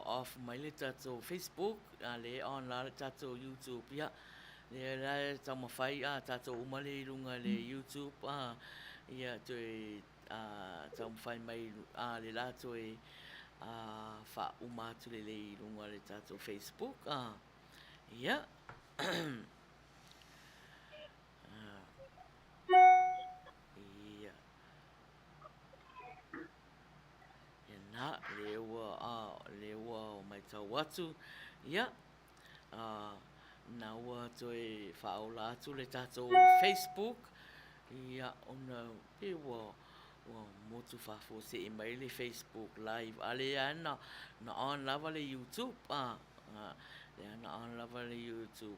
off mai le tatou Facebook, a lea e on la le tatou YouTube, ia, lea la e taumafai a tatou uma lea i luga i le YouTube, a, ia toe a taumafai mai a le la toe a faauma atu lelei i luga o le tatou Facebook, a, ia. Ia. Ia nā, lea ua, a, lea ua matau atu, ia, a, na ua toe faaola atu le tatou Facebook, ia, ona pei ua, ua motu faafuasei mai le Facebook live, a lea lava na, na on lava le YouTube, a, lea na on lava le YouTube.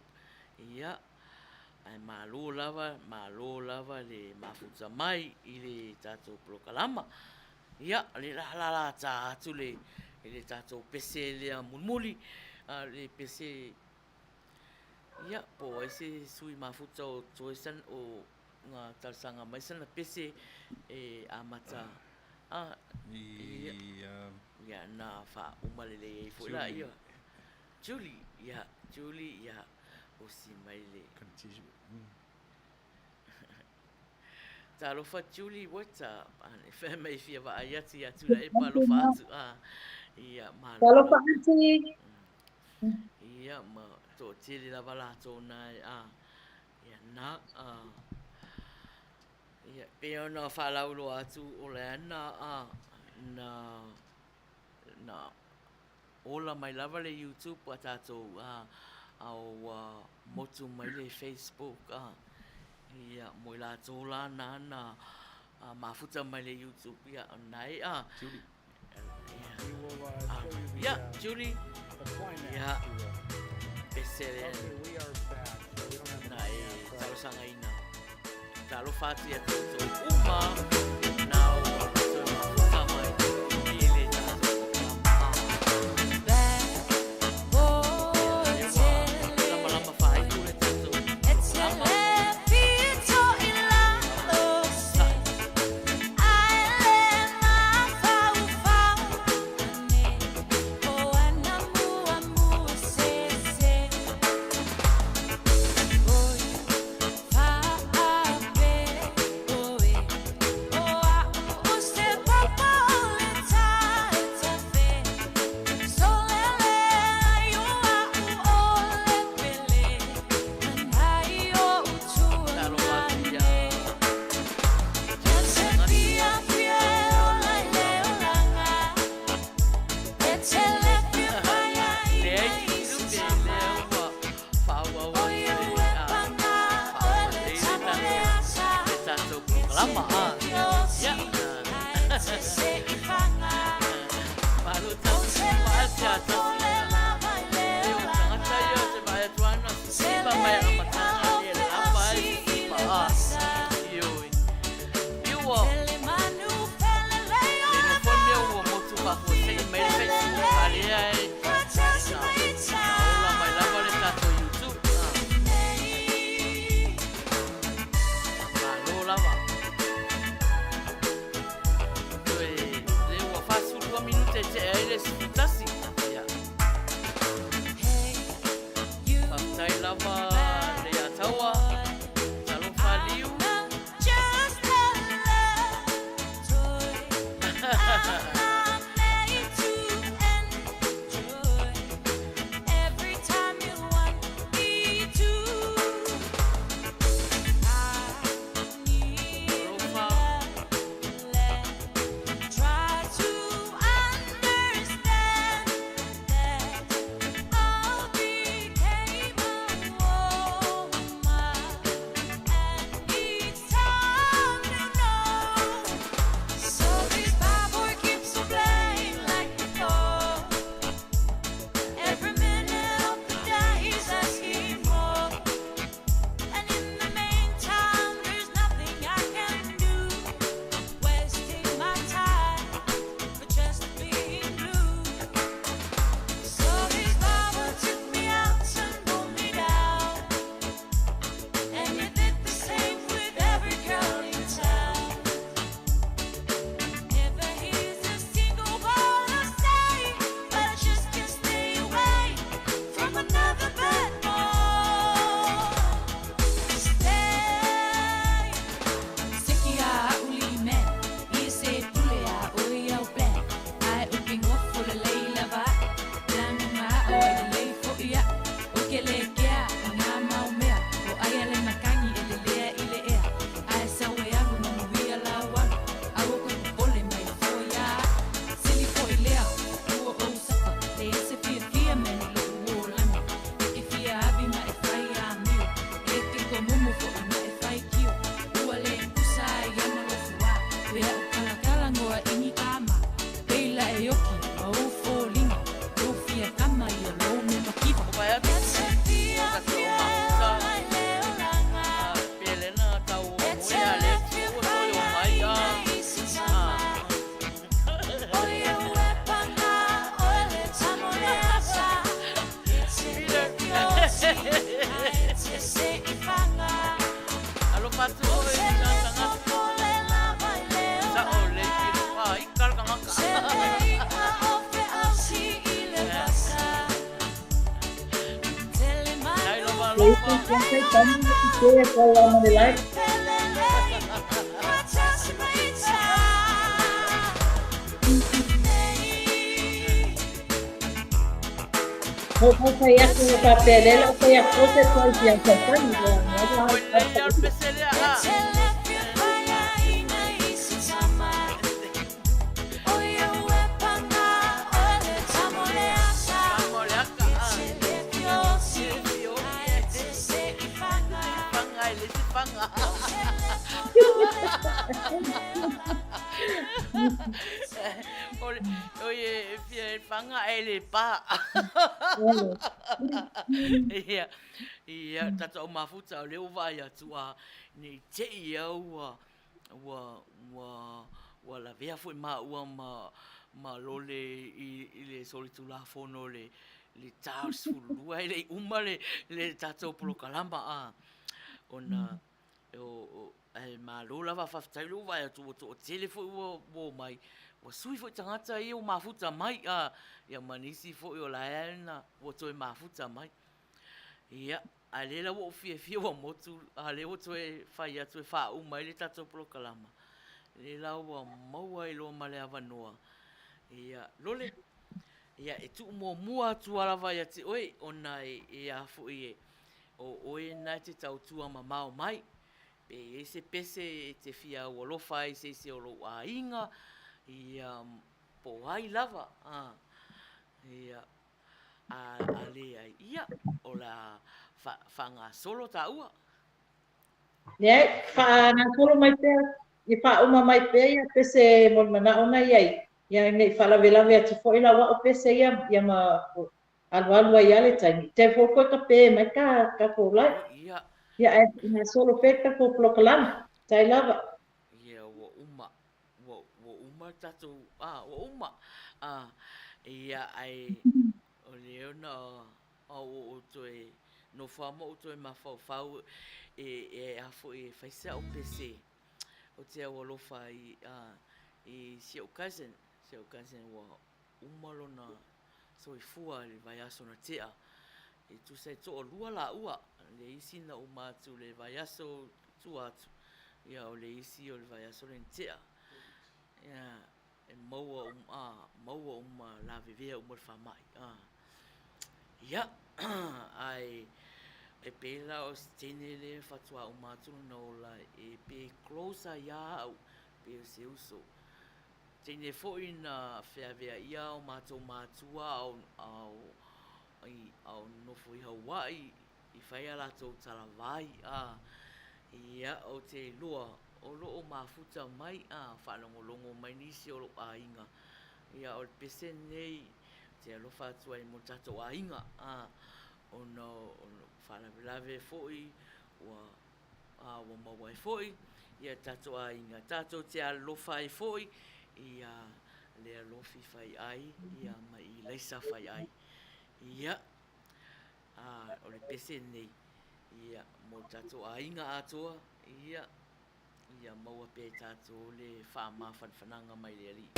Ia, ae malo lava, malo lava le mafuta mai i le tatou polokalama. Ia, o lea la lalata atu le, i le tatou pese lea mulimuli, a le pese, ia, po o ai se sui mafuta o totoe sana, o na talosaga mai sana pese e amata, a, ia, ia, na faauma lelei ai foi laia. Julie, ia, Julie, ia, osi mai le. Talofa Julie weta, fai mai fia vaai atu ia Tuilaepa alofa atu, a, ia, malo. Talofa aunty. Ia, ma toatele lava latou na e, a, ia, na, a, ia, pei ona faalauiloa atu o lea na, a, na, na, Ola mai lava le YouTube a tatou a a ua motu mai le Facebook a ia mo i latou la na na mafuta mai le YouTube ia na e a Julie. Ia We will show you the, ia Julie the climax ia to pese lea Okay, we are back. So we don't have na any e ads, but talosagaina. Talofa atu ia koutou uma na ua toe mafuta mai i le tatou polokalama. Ia, lea ua lamalama faaiu le tatou polokalama. Talofa. Mo mo fai atu e faapea lea la fai atu o se toi fia tautani. Oi lei al pese lea ha. Oi e fia e whanga e le pā. Ia, ia, tata o mafuta o leo vai atu a, nei te i au ua, ua, ua, ua lavea foi maua ma, ma lole i, i le solitulafono le, le ta o le 12 e le i uma le, le tatou polokalama a, ona o, o, ae malo lava faafetai lou vaai atu ua toatele foi ua, ua omai, ua sui foi tagata ia ua mafuta mai a, ia ma nisi foi o la e na ua toe mafuta mai. Ia, a lea la ua ou fiafia ua motu, a lea ua toe fai atu e faauma ai le tatou polokalama, lea la ua maua ai loa ma le avanoa. Ia, Lole, ia e tuu muamua atu lava ia te oe ona e a foi e, o oe lena e te tautua mamao mai, pe i ai se pese e te fia aualofa ai i se isi o lou aiga, ia, po o ai lava, a, ia, A, a leai, ia, o le a fa, faagasolo tāua. Leai, faagasolo mai pea, ia faauma mai pea ia pese mo le manaʻo na i ai, ia ne i faalavelave atu foi lau a'u pese ia, ia ma alualu ai lava le taimi. Te foi koe ka pe mai ka tatou live. Ia. Ia ae faagasolo pea le tatou polokalame. Tai lava. Ia, ua uma. Ua, ua uma le tatou, a, ua uma. A, ia, ae, o lea ona ua ou toe nofo lava ma ou toe mafaufau e, e a foi e fai se au pese ou te aualofa ai a, i si ou cousin, si ou cousin ua uma lona soifua i le vaiaso na tea. E tusa e toalua laua, le isi na uma atu le vaiaso i tua atu, ia o le isi o le vaiaso lea na tea. Ia, e maua uma, a, maua uma lavevea uma i le faamai. A. Ia, ae e pei la o se teine lea faatoa uma atu lona ola e pe close lava ia au, pei o se uso. Teine foi na feaveaia o matou matua a o a o nofo i Hawaii i fai a latou talavai a ia ou te iloa o lo o mafuta mai a faalogologo mai nisi o lou aiga ia o le pese lenei ou te alofa atu ai mo le tatou aiga a ona o faalavelave foi ua a ua maua ai foi ia tatou aiga tatou te alofa ai foi ia Lealofi Faiai ia ma Ilaisa Faiai. Ia, a o le pese lenei ia mo le tatou aiga atoa, ia, ia maua pea e tatou le faamafanafanaga mai le Alii.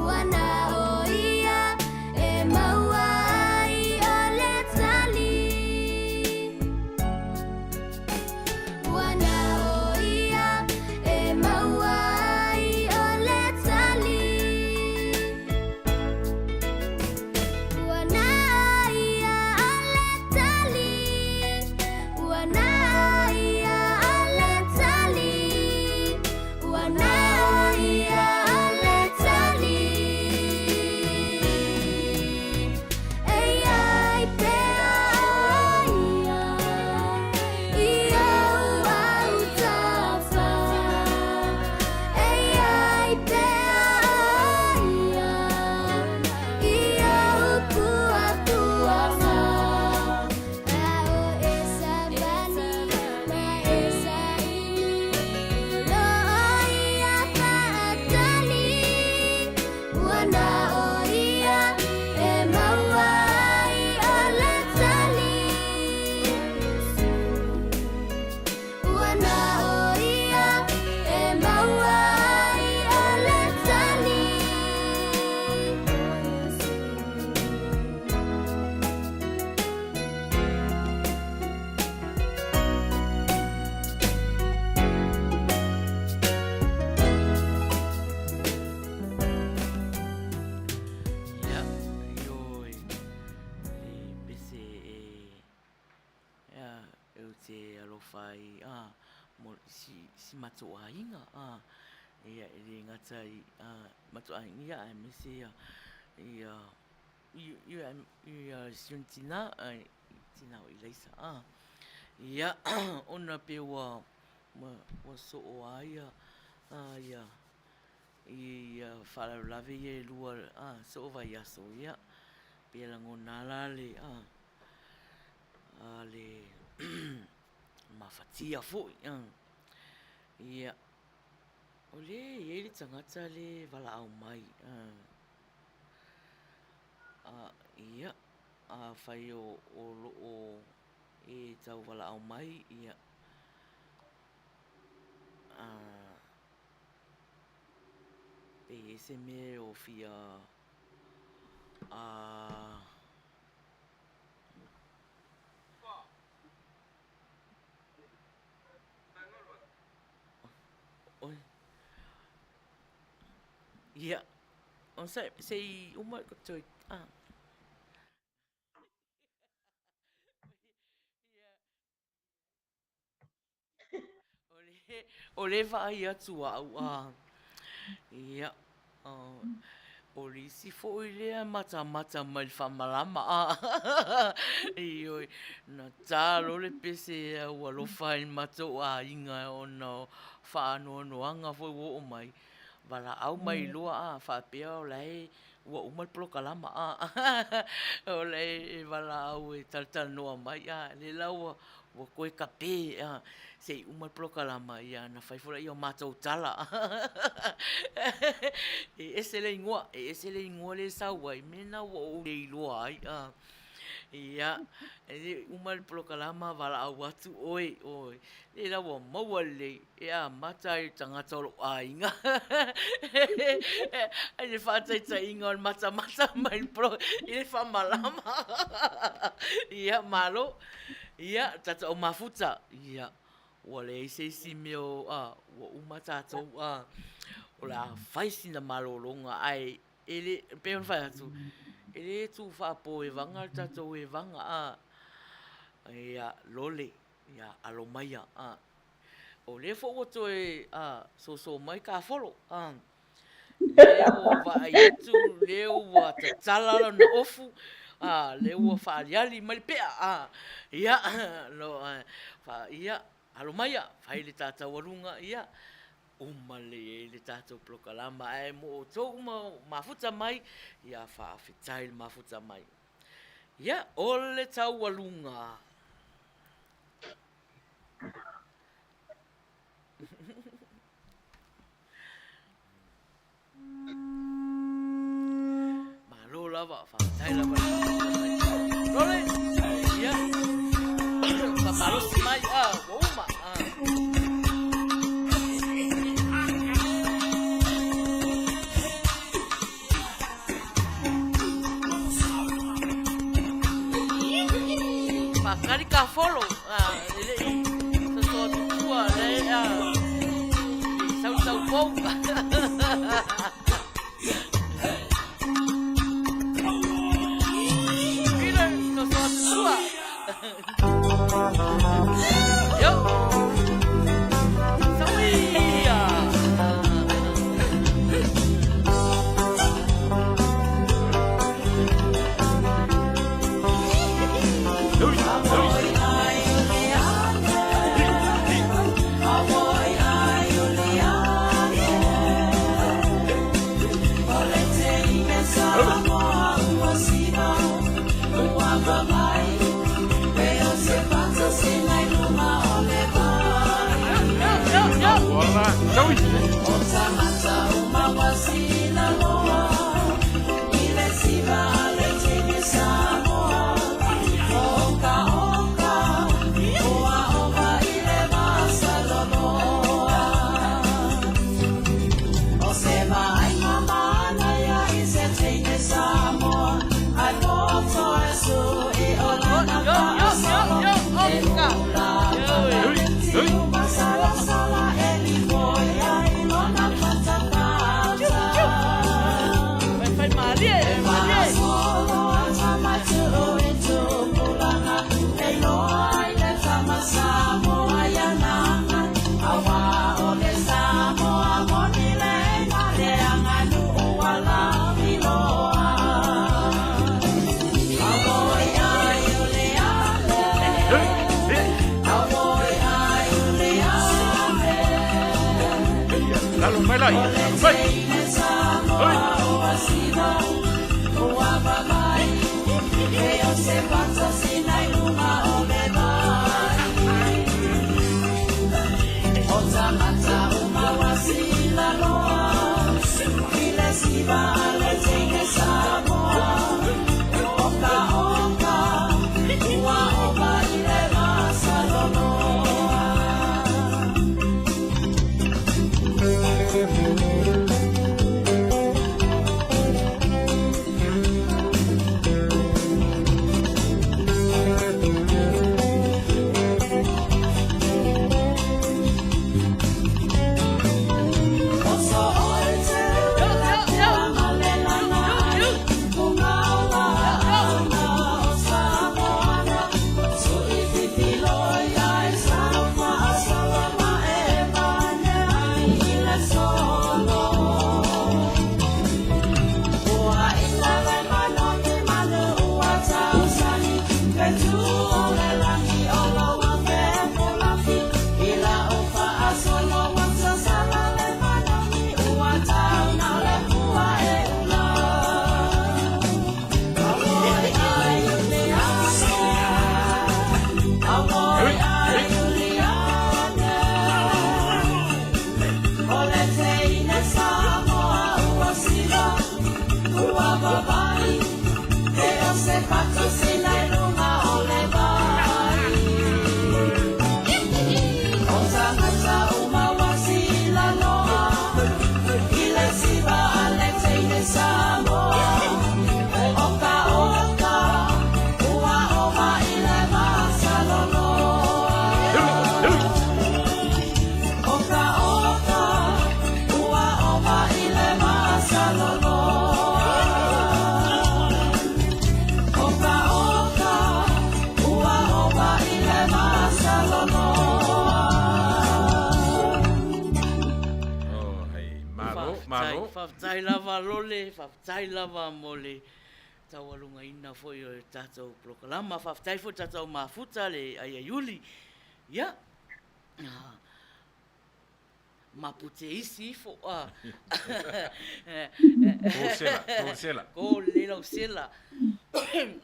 Ua na ʻo ia e maua ai ʻo le tali. Ua na ʻo ia e maua ai ʻo le tali. Ua na ʻo ia ʻo le tali. Ua na ʻo ia ʻo le tali. Ua na ʻo ia ʻo le tali. Eia i pea ʻo ia i ou autafa. Eia i pea ʻo ia i ou puapuaga. A ʻo e sawali ma e saili nō ʻo ia faʻatali. Ua na ʻo ia e maua ai ʻo le tali. Ua na ʻo ia e maua ai ʻo le tali. Ia, ioe, le pese e, ia, e ou te alofa ai, a, mo si, si matou aiga, a, ia, e le gata i, a, matou aiga, ia, aemaise ia, ia, ia, ia, si ona tina, tina o Ilaisa, a, ia, ona pei ua, ua soo a ia, a, ia, i ia faalavelave ia e lua, a, soo vaiaso, ia, pei e lagona a la le, a, a le mafatia foi, a, ia, o lea e i ai le tagata lea e valaau mai, a, a, ia, afai o lo o e tau valaau mai, ia, a, e i ai se mea e o fia, a. Ia, onosai, se i uma le toe, a. O le vaai atu au, a, ia, o le isi foi lea matamata mai le faamalama, a, ioe, na ta loa le pese a ua alofa ai i le matou aiga ona o faanoanoaga foi ua oo mai, valaau mai loa a faapea o la e ua uma le polokalama, a, o la e valaau e talatalanoa mai, a, lea la ua Ua toe kape a se i uma le polokalama ia ona fai foi lea o matou tala. E ese le igoa, e ese le igoa lea e sau ai, mea lena ua ou le iloa ai. Ia, e uma le polokalama valaau atu oe, oi, lea la ua maua lelei e amata ai le tagata o lou aiga. I le faataitaiga o le matamata mai i le faamalama. Ia, malo. Ia, tatou au mafuta. Ia, ua leai se isi mea o, a, ua uma tatou, a, o le a fai sina malologa, ae e le, e pei ona fai atu, e le tu faapoevaga le tatou evaga, a, ia, lole, ia, alo maia, a. O lea foi ua toe, a, soso mai Kafolo, a. Lea ua vaai atu, lea ua tatala lona ofu, a, lea ua faaaliali mai le pea, a, ia, lo, fa, ia, alo maia, fai le ta taualuga, ia, uma lelei ai le tatou polokalama, ae mo outou uma o mafuta mai, ia, faafetai le mafuta mai. Ia, o le taualuga. Malo lava, faafetai lava le faafofoga mai. Lole, ia, faamalosi mai, a, ua uma. A. Faatali kafolo, e le i soso atu tua, le a sau sau pou. Peter, soso atu tua. Yo. Sau ia. Faafetai lava Lole, faafetai lava mo le taualugaina foi o le tatou polokalama. Faafetai foi tatou mafuta le Aiaiuli. Ia, mapu te isi ifo. Ko sela, ko sela. Ko le lau sela.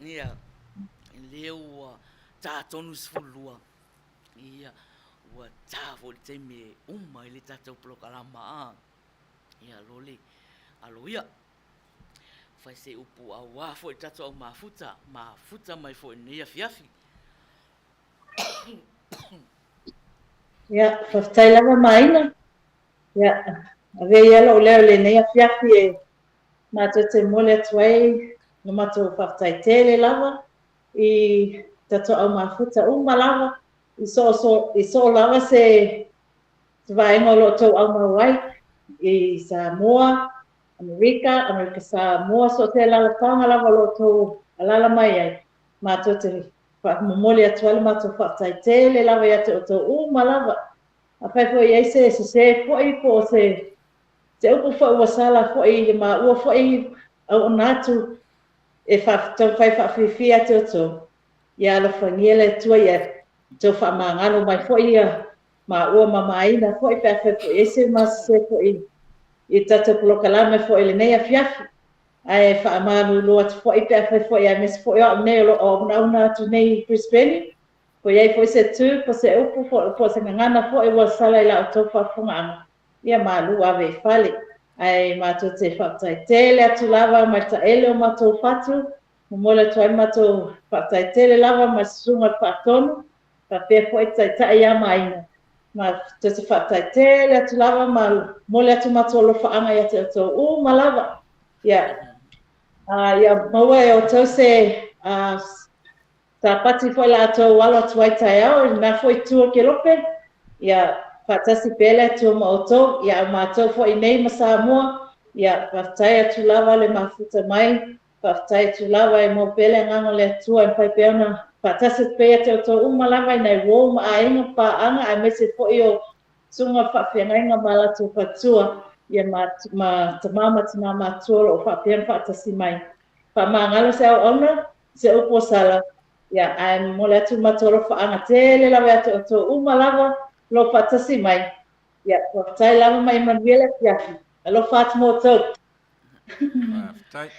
Ia, lea ua ta tonu 12. Ia, ua ta foi le taimi e uma ai le tatou polokalama a. Ia, Lole, alo ia. Fai se upu auā foi le tatou au mafuta, mafuta mai foi i lenei afiafi. Ia, faafetai lava Maina. Ia, avea ia lou leo i lenei afiafi e matou te momoli atu ai lo matou faafetai tele lava i tatou au mafuta uma lava i so o i so o lava se se vaega o lo o outou aumau ai i Samoa, Amerika, Amerika Samoa, so o se alaalafaga lava o lo o outou alaala mai ai, matou te faamomoli atu ai le matou faafetai tele lava ia te outou uma lava. Afai foi e i ai se sese foi po o se se upu foi ua sala foi i le maua foi auauna atu e taumafai e faafiafia ia te outou, ia alofagia le Atua ia outou faamagalo mai foi ia maua ma maina foi pe afai foi e i ai se ma sese foi i tatou polokalame foi i lenei afiafi. Ae faamalulu atu foi pe afai foi aemaise foi o au nei o lo o auaunauna atu nei i Brisbane, po i ai foi se tu po se upu po o se gagana foi ua sala i la outou faafofogaaga, ia malu ave i fale. Ae matou te faafetai tele atu lava mai le taele o matou fatu, momoli atu ai le matou faafetai tele lava mai le Susuga i le Faatonu, faapea foi le Taitai ia Maina. Matou te faafetai tele atu lava ma momoli atu matou alofaaga ia te outou uma lava. Ia, ia maua e outou se Sapati foi la outou alo atu ai taeao i lena foi itu o Kelope, ia faatasi pea le Atua ma outou, ia a o matou foi nei ma Samoa, ia faafetai atu lava le mafuta mai, faafetai atu lava e maua pea le agaga o le Atua e mafai pea ona faatasi atu pea ia te outou uma lava i nai uo ma aiga, paaga aemaise foi o susuga i faafeagaiga ma latou faletua, ia ma, ma tama ma tina matutua o lo o faapea ona faatasi mai. Faamagalo se auauna, se upu o sala, ia, ae momoli atu le matou alofaaga tele lava ia te outou uma lava o lo o faatasi mai. Ia, faafetai lava ma ia manuia le afiafi. Alofa atu mo outou. Faafetai.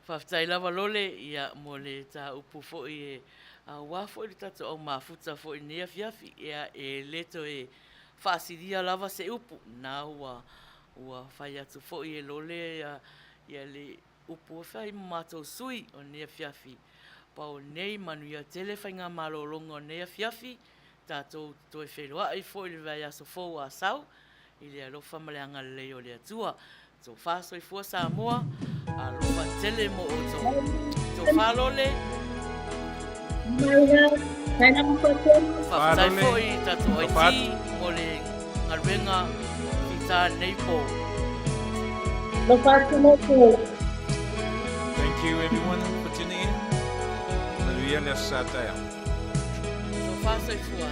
Faafetai lava Lole, ia, mo le ta upu foi e aua foi le tatou au mafuta foi i lenei afiafi. Ia, e le toe faasilia lava se upu, na ua, ua fai atu foi e Lole ia, ia le upu e fai ma matou sui o lenei afiafi. Pau nei manuia tele faigamalologa o lenei afiafi, tatou te toe feiloai foi i le vaiaso fou a Sau i le alofa ma le agalelei o le Atua. Tofa soifua Samoa, alofa tele mo outou. Tofa Lole. Faafetai foi i tatou IT mo le galuega fita i lenei po. Thank you everyone for tuning in. Manuia le aso Sa taeao. Tofa soifua.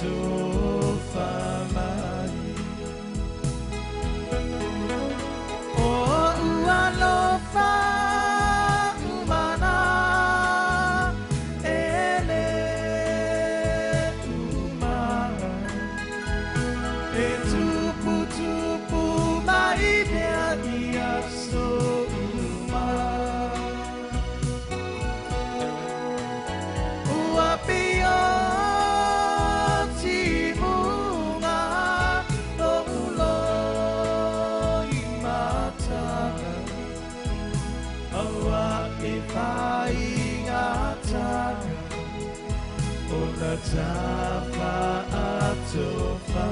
Atofa mai. O alofa mana e le uma e tupu tupu mai pea i aso uma. Ua pio timuga o uloi mataga Aua e whaingataga o na tafa atofa.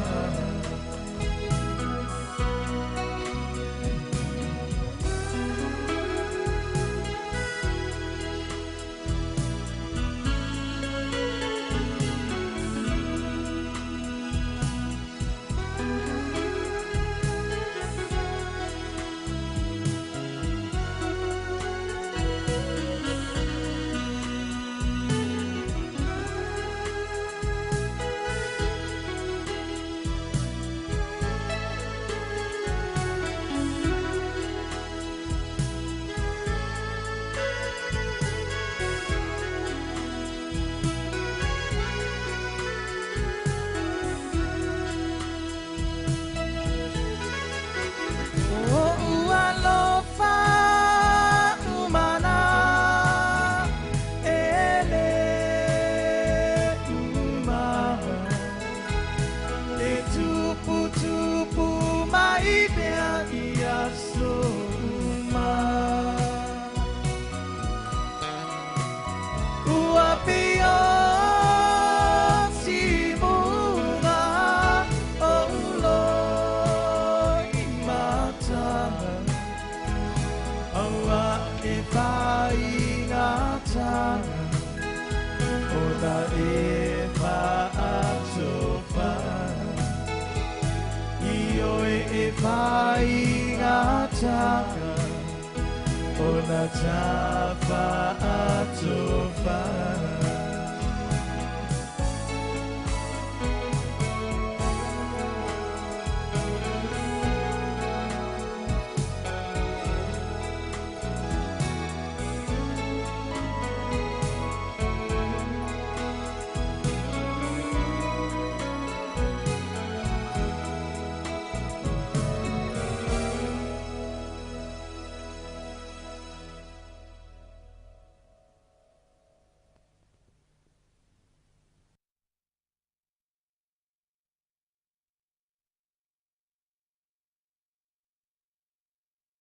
O alofa umana e le uma e tupu tupu mai pea i aso uma. Ua pio timuga o uloi mataga Aua e whaingataga o na e whaatofa. I oe e whaingataga o na tafa atofa.